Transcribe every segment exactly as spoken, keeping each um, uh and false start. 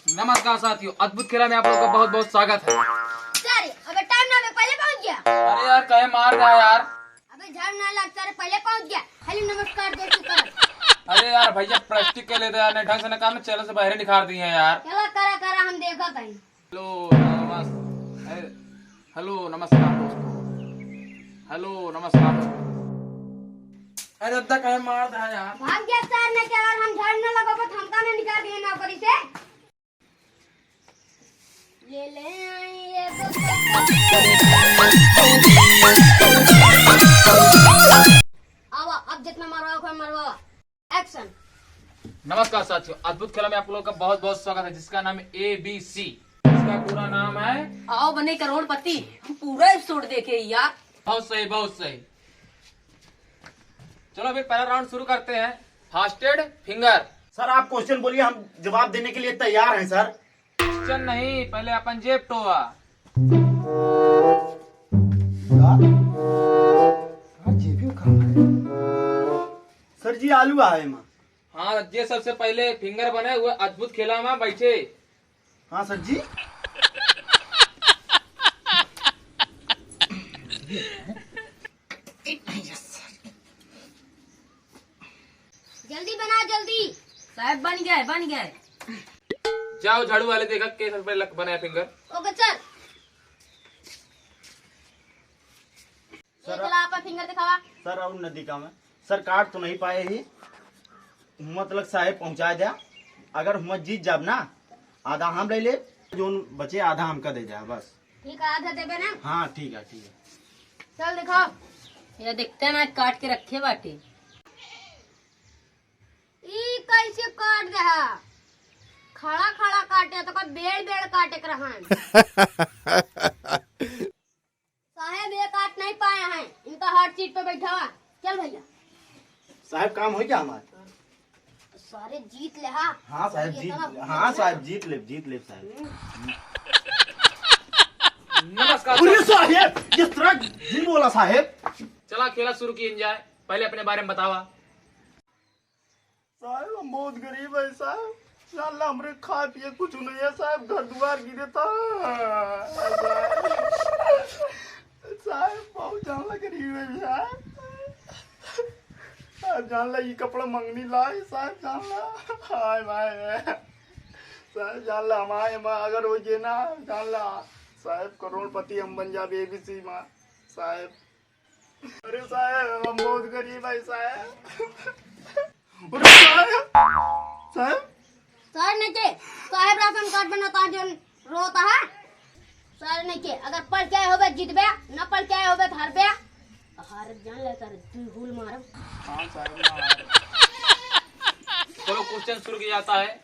नमस्कार साथियों, अद्भुत खेला में आप लोग का बहुत बहुत स्वागत है। सर, अबे टाइम ना, मैं पहले पहुंच गया। अरे यार, कहे मार रहा यार। अबे झाड़ ना लग, सर पहले पहुंच गया। खाली नमस्कार दोस्तों कर। अरे यार भैया, प्लास्टिक के लेते यार, नहीं ढंग से ना काम में चैनल से बाहर निकाल दिए हैं यार। चला करा करा, हम देखा कहीं। हेलो नमस-, हे-, हेलो नमस्कार दोस्तों। हेलो नमस्कार दोस्तों। अरे दादा, कहे मार रहा यार। भाग गया सर, नहीं क्या यार, हम झाड़ ना लगा, बस हमका ना निकाल दिए नौकरी से। ले ले आई ये दो। आवा, अब जितना मरवाओ, कोई मरवाओ। एक्शन। नमस्कार साथियों, अद्भुत खेला में आप लोगों का बहुत बहुत स्वागत है, जिसका नाम है एबीसी। इसका पूरा नाम है आओ बने करोड़पति। पूरा एपिसोड देखे यार। बहुत सही, बहुत सही। चलो, फिर पहला राउंड शुरू करते हैं। Fastest finger. सर, आप क्वेश्चन बोलिए, हम जवाब देने के लिए तैयार हैं सर। क्वेश्चन नहीं, पहले अपन जेब टोवा। यार, हाँ, जेबी कहाँ है? सर जी, आलू आहे एमा। हाँ, जे सबसे पहले फिंगर बने, वो अद्भुत खेला में बैठे। हाँ सर जी। जल्दी बनाओ, जल्दी। साहब, बन गया है, बन गया है। जाओ झाड़ू वाले, देखा कैसे लक-, बनाया फिंगर। Okay sir. ये सर, चला आपका फिंगर दिखावा। सर, और नदी का में। सर, काट तो नहीं पाए ही। हुआ तलक साहेब पहुँचा द्या। अगर हुआ जीत जाब ना, आधा हम ले ले, जोन बचे आधा हमका दे द्या, बस। ठीक है, आधा देबे ना? हाँ, ठीक है, ठीक है। चल दिखाओ। ये देखते ना, काट के रखे बाटे। ई कैसे काट दे हा? खड़ा खड़ा काटे तो का बेड़ बेड़ काटे के रहन। साहेब, ये काट नहीं पाए हैं, इनका हर सीट पे बैठा हुआ। चल भैया। साहेब, काम हो गया हमारा? सारे जीत ले हा। हाँ साहेब, ये जीत साला ले। हाँ साहेब, जीत ले, जीत ले साहेब। नमस्कार अरे साहब। साहेब, ये तरह जिन बोला साहेब। चला, खेला शुरू किया जाए, पहले अपने बारे में बतावा। साहेब, हम बहुत गरीब है साहेब, जान ला हमरे खाए पिए कुछ नहीं है साहेब, घर दुआर गिरे था साहेब, बहुत जान ला गरीब है साहेब। साहेब जान ला, ई कपड़ा मंगनी लाए साहेब, जान ला, हाय माय साहेब, जान ला, हमारे माँ अगर हो जे ना, जान ला साहेब, करोड़पति हम बन जाबे एबीसी माँ साहेब। अरे साहेब, हम बहुत गरीब है साहेब। अरे साहेब, साहेब। सर नइखे, साहेब राशन कार्ड बनाता है, जौन रोता है। सर नइखे, अगर पढ़ के आए होबे जीतबे, न पढ़ के आए होबे तो हारबे। हार जान ले सर, तू हुल मारब। हाँ साहेब, मार। चलो, क्वेश्चन शुरू किया जाता है।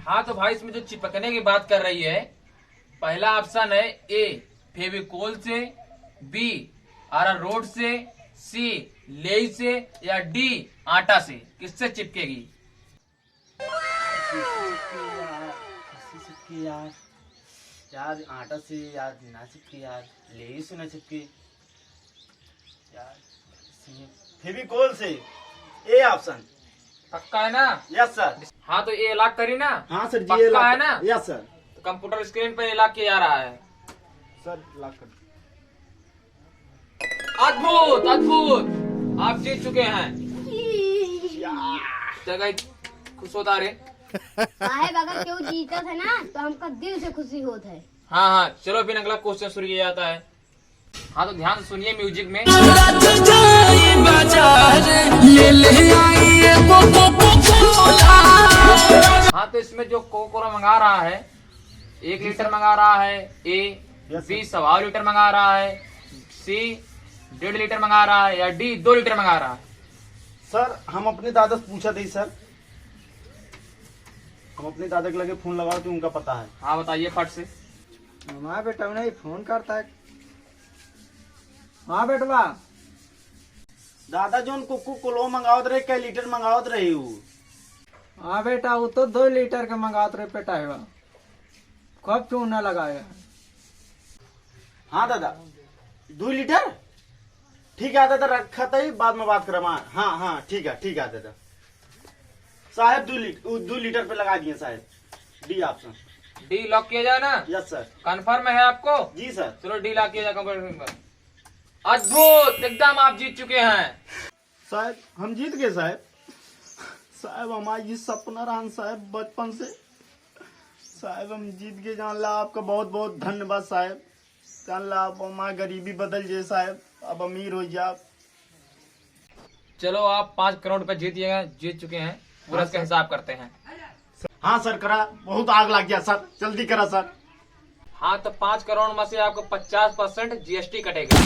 हाँ, तो भाई, इसमें जो चिपकने की बात कर रही है, पहला ऑप्शन है ए, फेविकोल से, बी, अरारोट से, सी, लेई से, या डी, आटा से। किससे चिपकेगी? कैसे चिपके यार, कैसे चिपके यार? यार, आटा से यार ना चिपके यार, लेई से ना चिपके यार। फेविकोल से, ए ऑप्शन। पक्का है ना? Yes sir. हाँ, तो ये लॉक करी ना? हाँ सर जी, पक्का ये लॉक है ना? Yes sir. तो कंप्यूटर स्क्रीन पे ये लॉक किया जा रहा है। सर, लॉक कर। अद्भुत, अद्भुत, आप जीत चुके हैं। जगह खुश होता रे। साहेब, अगर केहू जीतत है ना, तो हमका दिल से खुशी होत है। हाँ, हाँ, चलो, फिर अगला क्वेश्चन शुरू किया जाता है। हाँ, तो ध्यान से सुनिए म्यूजिक में। रात जाई बाजार, ले ले आई एगो कोको कोला। हाँ, तो इसमें जो कोको कोला मंगा रहा है, एक लीटर मंगा रहा है ए, यस सर। बी सवा लीटर मंगा रहा है, सी डेढ़ लीटर मंगा रहा है, या डी दो लीटर मंगा रहा है। सर, हम अपने दादा से पूछा दे सर, हम अपने दादा के लगे फोन लगाओ तो उनका पता है। हाँ, बताइए फट से। हमारा बेटा उन्हें फोन करता है। हाँ बेटवा। दादा, जोन कोको कोलो मंगावत रहे, कै लीटर मंगावत रहे उ? हाँ बेटा, वो तो दो लीटर के मंगावत रहे बेटा है। खूब चूना लगाया। हाँ दादा। दुइ लीटर? ठीक है दादा, रखा तई, बाद में बात करा। हाँ, हाँ, ठीक है, ठीक है दादा। साहेब, दुइ लीट-, उ, दुइ लीटर पे लगा दिए साहेब। D option. डी लॉक किया जाए ना? Yes sir. कन्फर्म है आपको? जी सर। चलो, डी लॉक किया जाए कंप्यूटर पर। अद्भुत, एकदम आप जीत चुके हैं। साहेब, हम जीत गए साहेब। साहेब, हमारा ये सपना रहन साहेब बचपन से। साहेब, हम जीत गए, जान ला आपका बहुत बहुत धन्यवाद साहेब। जान ला आप हमारी गरीबी बदल जाए साहेब, अब अमीर हो जाए। चलो, आप पाँच करोड़ रुपए जीत गए, जीत चुके हैं, पूरा हाँ इसका सर। हिसाब करते हैं। हाँ सर, करा, बहुत आग लग गया सर, जल्दी करा सर। हाँ, तो पाँच करोड़ में से आपको पचास परसेंट जीएसटी कटेगा।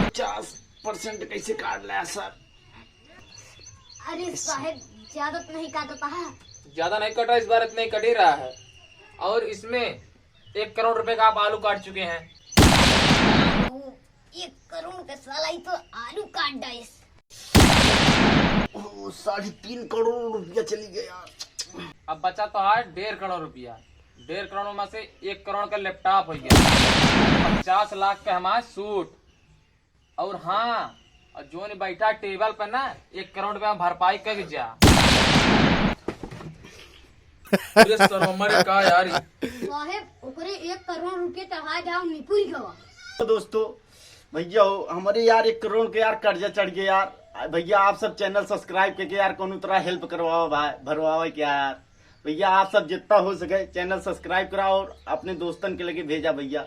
पचास परसेंट कैसे काट लिया सर? अरे साहेब, ज्यादा तो नहीं काटता है? ज्यादा नहीं कट रहा, इस बार इतना ही कट ही रहा है। और इसमें एक करोड़ रुपए का आप आलू काट चुके हैं। ओ, एक करोड़ का साला ही तो आलू काट डाइस। ओ, साढ़े तीन करोड़ रुपया चली गया यार। अब बचा तो है डेढ़ करोड़ रुपया। डेढ़ करोड़ में से एक करोड़ का लैपटॉप हो गया, पचास लाख का हमारा सूट। और हाँ, और जोन बैठा टेबल पर ना, एक करोड़ रुपया भरपाई कर जा। अरे सर, हमारे का यार? साहेब, ओकरे एक करोड़ रुपये चढ़ा जाओ, निकुल गवा। तो दोस्तों, भैया हो, हमारे यार एक करोड़ के यार कर्जा चढ़ गया यार। आ, भैया आप सब चैनल सब्सक्राइब करके यार कोनो तरह हेल्प करवाओ भाई, भरवाओ क्या यार। भैया आप सब जितना हो सके चैनल सब्सक्राइब कराओ और अपने दोस्तन के लगे भेजा भैया।